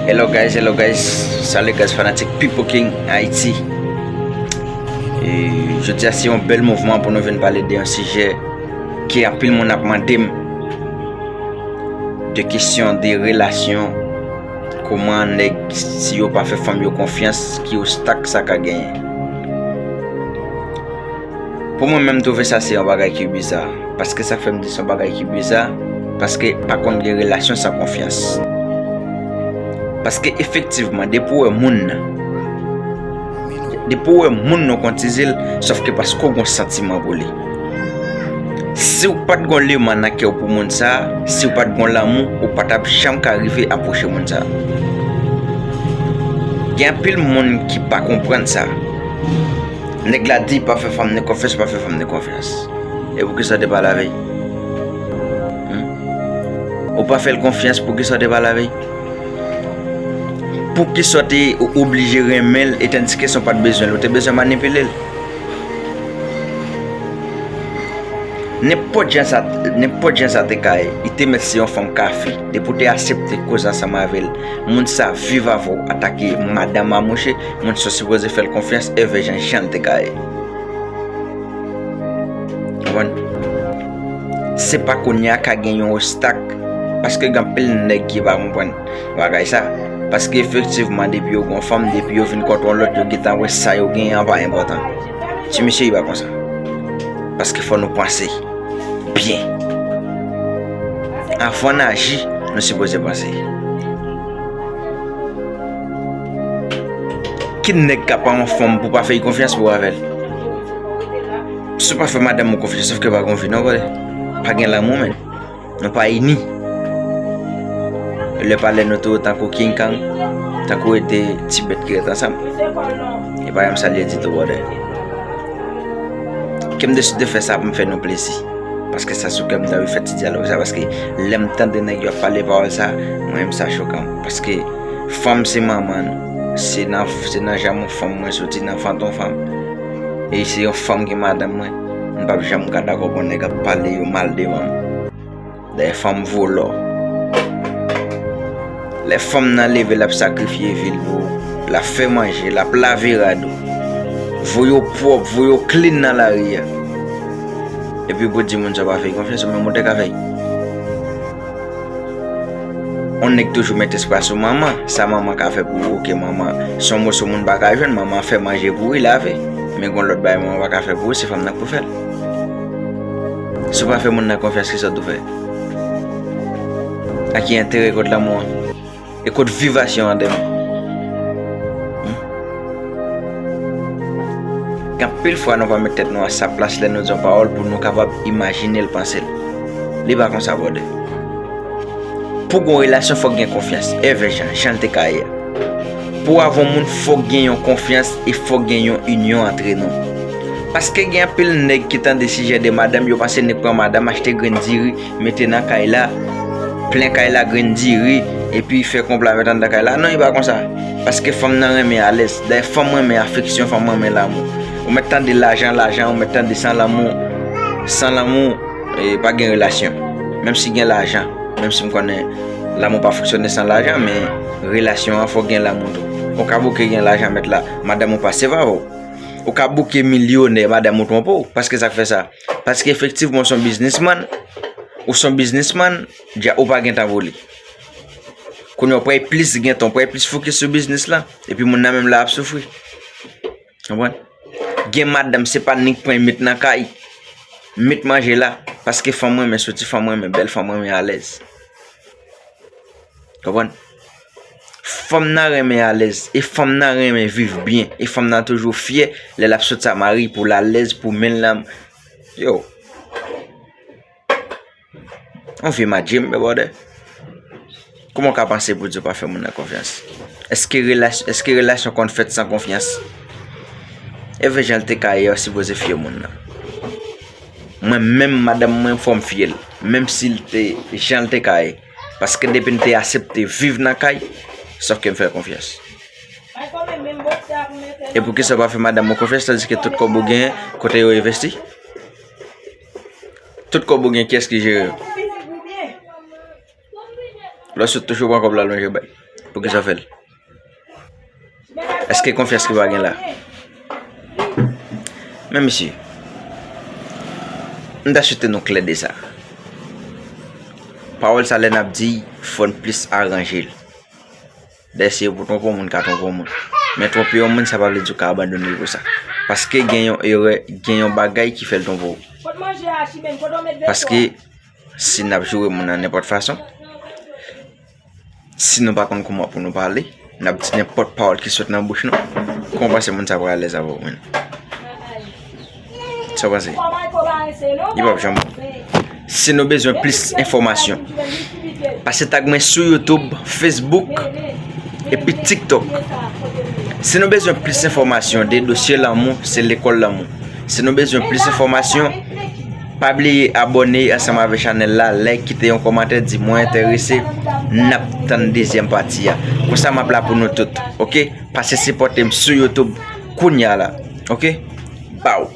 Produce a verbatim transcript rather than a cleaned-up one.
Hello guys, hello guys. Salut guys, fanatik Pipo King Haiti. E jodi a se yon bèl mouvman pou nou vin pale de yon sijè ke anpil moun ap mande m, de kesyon de relasyon, kòman nèg, si yo pa fè fanm yo konfyans, ki obstak sa ka genyen. Pou mwen menm, m twouve sa se yon bagay ki biza. Paske sa k fè m di se yon bagay ki biza, paske pa konn gen relasyon san konfyans. Paske efektivman, depi w wè moun nan, depi w wè moun nan w konn tize l, sòf ke paske w gen santiman pou li. Si w pa t gen leman nan kè w pou moun sa, si w pa t gen lanmou, ou pa t ap janm ka rive apwoche moun sa. Gen anpil moun ki pa konprann sa. Nèg la di pa fè fanm ni konfyans, pa fè fanm ni konfyans. E poukisa w te pa lave? Hmm? Ou pa fè l konfyans, poukisa w te pa lave? Poukisa w te oblije renmen l, e tandiske si w pa t bezwen l, ou te bezwen manipile l? Nenpòt jan sa, nenpòt jan sa te ka ye, li te mèt se yon fanm kafe. Depi w te aksepte koze ansanm avè l, moun sa viv avè w, atake madanm a mouche, moun sa w sipoze fè l konfyans, èvè jan, jan l te ka ye. Konprann? Se pa kounye a ka gen yon obstak, paske gen anpil nèg ki pa konprann bagay sa. Paske efektivman, depi yo gen yon fanm, depi yo vin kontre yon lòt, yo gentan wè sa yo genyen an pa enpòtan. Ti mesye, li pa konsa. Paske fò nou panse byen. Anvan n aji, nou sipoze panse. Ki nèg k ap pran yon fanm pou pa fè l konfyans pou avè l? Si w pa fè madanm ou konfyans, sòf ke pa gen vi non, brother. Pa gen lanmou, menn. Nou pa ini. Lè pa lè nou tou tankou King Kang, tankou de ti bèt ki ret ansanm. E pa janm sa l ye ditou, brother. Ke m deside fè sa pou m fè nou plezi. Paske sa sou kè m, m t anvi fè ti dyalòg sa, paske lè m tande nèg yo ap pale pawòl sa, mwen menm sa chokan m. Paske fanm se manman nou. Se nan, se nan janm yon fanm mwen soti, nan vant yon fanm. E se yon fanm ki madanm mwen. M p ap janm ka dakò pou nèg ap pale yo mal devan m. Dayè fanm vo lò. Lè fanm nan leve, l ap sakrifye vi l pou ou. L ap fè manje, l ap lave rad ou. Voye w pwòp, voye w clean nan lari a. Epi pou di moun sa w pa fè l konfyans, ou menm ou te ka fè l. On nèg toujou mete espwa sou manman. Sa manman ka fè pou ou, oke, manman. Se yon moso moun pa ka jwenn, manman fè manje pou li, lave. Men gen lòt bagay manman pa ka fè pou ou, se fanm nan k pou fè l. Si w pa fè moun nan konfyans, kisa w tou fè? A ki enterè kot lanmou an? E kot vivasyon an dèmen? Hmm? Gen anpil fwa nou pa met tèt nou a sa plas lè nou di yon pawòl pou nou kapab imajine l, panse l. Li pa konsa, brother. Pou gen yon relasyon, fòk gen konfyans. Èvè jan, jan l te ka ye a. Pou avè yon moun, fòk gen yon konfyans e fòk gen yon inyon antre nou. Paske gen anpil nèg ki tande sijè de madanm, yo panse nèg pran madanm, achte grenn diri, mete nan kay la, plen kay la grenn diri, epi fè konpla mete anndan kay la. Non, li pa konsa. Paske fanm nan renmen alèz. Dayè, fanm renmen afeksyon, fanm renmen lanmou. Ou mèt tande lajan, lajan, ou mèt tande san lanmou, san lanmou, e, pa gen relasyon. Menm si gen lajan, menm si m konnen lanmou pa fonksyone san lajan, men relasyon an fòk gen lanmou tou. Ou ka bouke gen lajan mèt la, madanm ou pa sèvi avè w. Ou ka bouke milyonè, madanm ou twonpe w. Paske sa k fè sa? Paske efektivman, w se yon biznismann, ou se yon biznismann, dja ou pa gen tan pou li. Kounye a, w pral plis gen tan, w pral plis fokis sou biznis la, epi moun nan menm la ap soufri. Konprann? Gen madanm, se pa nik pran met nan kay, met manje la, paske fanm renmen soti, fanm renmen bèl, fanm renmen alèz. Konprann? Fanm nan renmen alèz, e fanm nan renmen viv byen, e fanm nan toujou fyè lè l ap sot sa mari pou l alèz, pou men l nan. Yo. On vye madjim, men brother. Kòman w ka panse pou di w pa fè moun nan konfyans? Èske relas-, èske relasyon konn fèt san konfyans? Èvè jan l te ka ye a, w sipoze fye moun nan. Mwen menm, madanm mwen, fò m fye l. Menm si l te, jan l te ka ye. Paske depi n te aksepte viv nan kay, sòf ke m fè l konfyans. E poukisa w pa fè madanm ou konfyans, tandiske tout kòb ou genyen, kote yo envesti? Tout kòb ou gen, kiyès ki jere yo? Lè w sot touche w pran kòb la lonje bay. Poukisa w fè l? Èske konfyans ki pa gen la? Men mesye, m ta swete nou klè de sa. Pawòl sa lè n ap di, fò n plis aranje l. Dayè si e pou twonpe yon moun ka twonpe yon moun. Men twonpe yon moun sa pa vle di w ka abandone l pou sa. Paske gen yon erè, gen yon bagay ki fè l twonpe w. Paske si n ap joure moun nan nenpòt fason, si nou pa konn kòman pou nou pale, n ap di nenpòt pawòl ki sot nan bouch nou, kòman w panse moun sa pral alèz avè w menm? Sa w panse? Li p ap janm bon. Si nou bezwen plis enfòmasyon, pase tag mwen sou YouTube, Facebook, epi TikTok. Si nou bezwen plis enfòmasyon de dosye lanmou, se lekòl lanmou. Si nou bezwen plis enfòmasyon, pa bliye abòne ansanm avèk chanèl la, like, kite yon kòmantè, di mwen enterese, n ap tann dezyèm pati a. Konsa m ap la pou nou tout, oke? Pase sipòte m sou YouTube kounya la, oke? Baw!